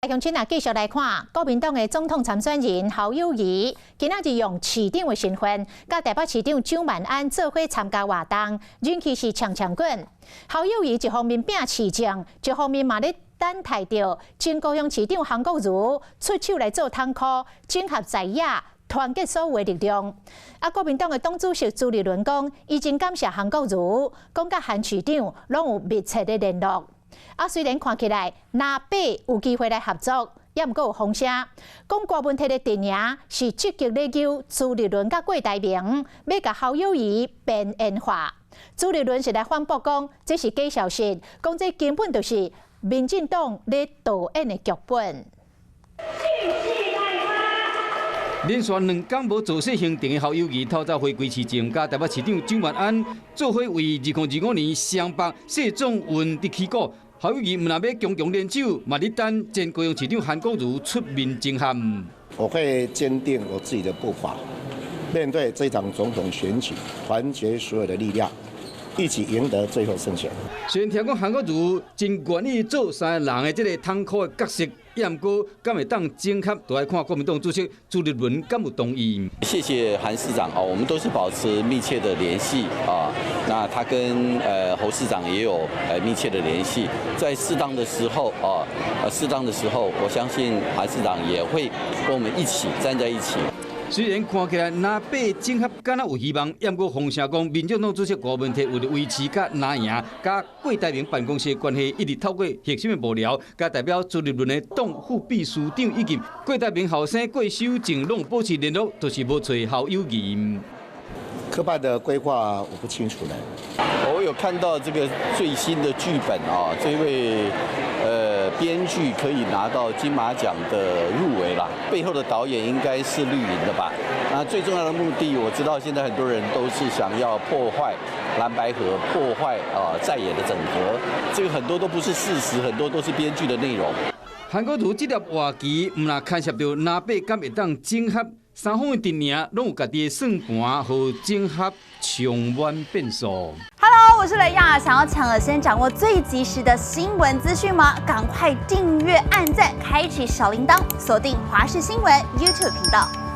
鄉親啊，繼續來看國民黨的總統參選人侯友宜，今仔日用市長的身份，佮台北市長蔣萬安做伙參加活動，人氣是強強滾。侯友宜一方面拼市政，一方面嘛咧等待著前高雄市長韓國瑜出手來做統箍，整合在野，團結所有的力量。啊，國民黨的黨主席朱立倫講，伊真感謝韓國瑜，講佮韓市長攏有密切的聯絡。啊，雖然看起來藍白有機會來合作，也毋過有風聲，講郭文鐵的陣營是積極咧揪朱立倫佮郭台銘，欲共侯友宜邊緣化。朱立倫是來反駁講，這是假消息，講這根本就是民進黨咧導演的劇本。連續2工無造勢行程的侯友宜，透早回歸市政，佮台北市長蔣萬安做伙為2025年雙北世壯運佇起鼓。侯友宜毋但欲強強聯手，嘛咧等前高雄市長韓國瑜出面整合。我會堅定我自己的步伐，面對這場總統選舉，團結所有的力量，一起贏得最後勝選。雖然聽講韓國瑜真願意做三個人的這个統箍的角色，也毋過敢會當整合，就愛看國民黨主席朱立倫敢有同意。謝謝韓市長哦，我們都是保持密切的聯繫啊。那他跟侯市長也有密切的聯繫，在適當的時候啊，適當的時候，我相信韓市長也會跟我們一起站在一起。雖然看起來藍白整合敢若有希望，也毋過風聲講，民進黨主席郭文鐵為了維持佮藍營佮郭台銘辦公室的關係，一直透過核心的幕僚，佮代表朱立倫的黨副秘書長以及郭台銘後生郭守正攏保持聯絡，就是無揣侯友宜。柯辦的規劃我不清楚嘞。我有看到這個最新的劇本啊，這位編劇可以拿到金馬獎的入圍啦，背後的導演應該是綠營的吧？那最重要的目的，我知道現在很多人都是想要破壞藍白合，破壞啊在野的整合，這個很多都不是事實，很多都是編劇的內容。韓國瑜這粒活棋，毋但牽涉著藍白敢會當整合，三方的陣營攏有家己的算盤予整合充滿變數。 Hello，我是雷亞，想要搶先掌握最及時的新聞資訊嗎？趕快訂閱、按讚、開啟小鈴鐺，鎖定華視新聞 YouTube 頻道。